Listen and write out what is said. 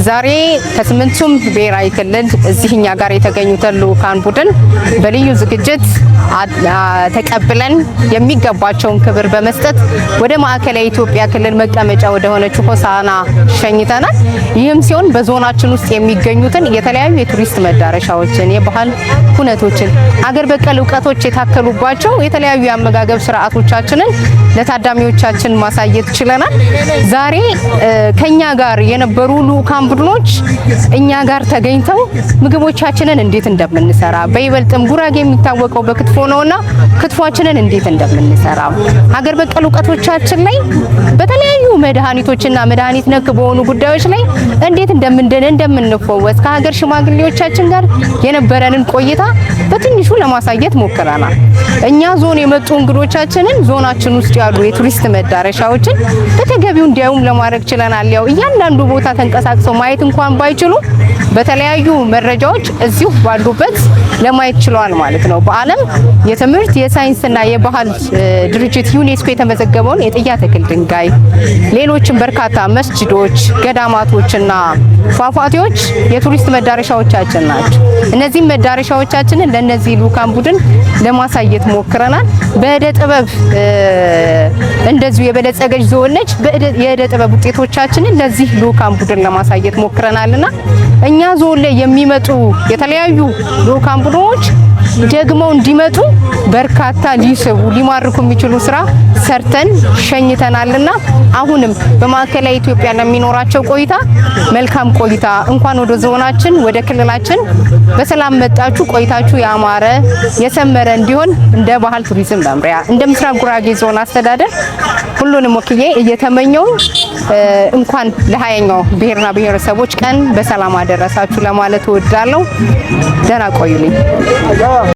ዛሬ ከስምንቱም ብሔራዊ ክልል እዚህ እኛ ጋር የተገኙትን ልዑካን ቡድን በልዩ ዝግጅት ተቀብለን የሚገባቸውን ክብር በመስጠት ወደ ማዕከላዊ ኢትዮጵያ ክልል መቀመጫ ወደ ሆነችው ሆሳዕና ሸኝተናል። ይህም ሲሆን በዞናችን ውስጥ የሚገኙትን የተለያዩ የቱሪስት መዳረሻዎችን፣ የባህል ሁነቶችን፣ አገር በቀል እውቀቶች የታከሉባቸው የተለያዩ የአመጋገብ ስርዓቶቻችንን ለታዳሚዎቻችን ማሳየት ችለናል። ዛሬ ከኛ ጋር የነበሩ ልዑካን ቡድኖች እኛ ጋር ተገኝተው ምግቦቻችንን እንዴት እንደምንሰራ፣ በይበልጥም ጉራጌ የሚታወቀው በክትፎ ነውና ክትፏችንን እንዴት እንደምንሰራ፣ ሀገር በቀል እውቀቶቻችን ላይ በተለያዩ መድኃኒቶችና መድኃኒት ነክ በሆኑ ጉዳዮች ላይ እንዴት እንደምንድን እንደምንፈወስ ከሀገር ሽማግሌዎቻችን ጋር የነበረንን ቆይታ በትንሹ ለማሳየት ሞክረናል። እኛ ዞን የመጡ እንግዶቻችንን ዞናችን ውስጥ ያሉ የቱሪስት መዳረሻዎችን በተገቢው እንዲያዩም ለማድረግ ችለናል። ያው እያንዳንዱ ቦታ ተንቀሳቅሰው ማየት እንኳን ባይችሉ በተለያዩ መረጃዎች እዚሁ ባሉበት ለማየት ችለዋል ማለት ነው። በዓለም የትምህርት የሳይንስና የባህል ድርጅት ዩኔስኮ የተመዘገበውን የጥያ ተክል ድንጋይ፣ ሌሎችም በርካታ መስጅዶች፣ ገዳማቶችና ፏፏቴዎች የቱሪስት መዳረሻዎቻችን ናቸው። እነዚህም መዳረሻዎቻችንን ለነዚህ ልዑካን ቡድን ለማሳየት ሞክረናል። በእደ ጥበብ እንደዚሁ የበለጸገች ዞን ነች። የእደ ጥበብ ውጤቶቻችንን ለዚህ ልዑካን ቡድን ለማሳየት ሞክረናልና እኛ ዞን ላይ የሚመጡ የተለያዩ ልዑካን ቡድኖች ደግመው እንዲመጡ በርካታ ሊስቡ ሊማርኩ የሚችሉ ስራ ሰርተን ሸኝተናልና አሁንም በማዕከላዊ ኢትዮጵያ ለሚኖራቸው ቆይታ መልካም ቆይታ፣ እንኳን ወደ ዞናችን ወደ ክልላችን በሰላም መጣችሁ። ቆይታችሁ ያማረ የሰመረ እንዲሆን እንደ ባህል ቱሪዝም መምሪያ፣ እንደ ምስራቅ ጉራጌ ዞን አስተዳደር ሁሉንም ወክዬ እየተመኘው እንኳን ለ20ኛው ብሔርና ብሔረሰቦች ቀን በሰላም አደረሳችሁ ለማለት እወዳለሁ። ደህና ቆዩልኝ።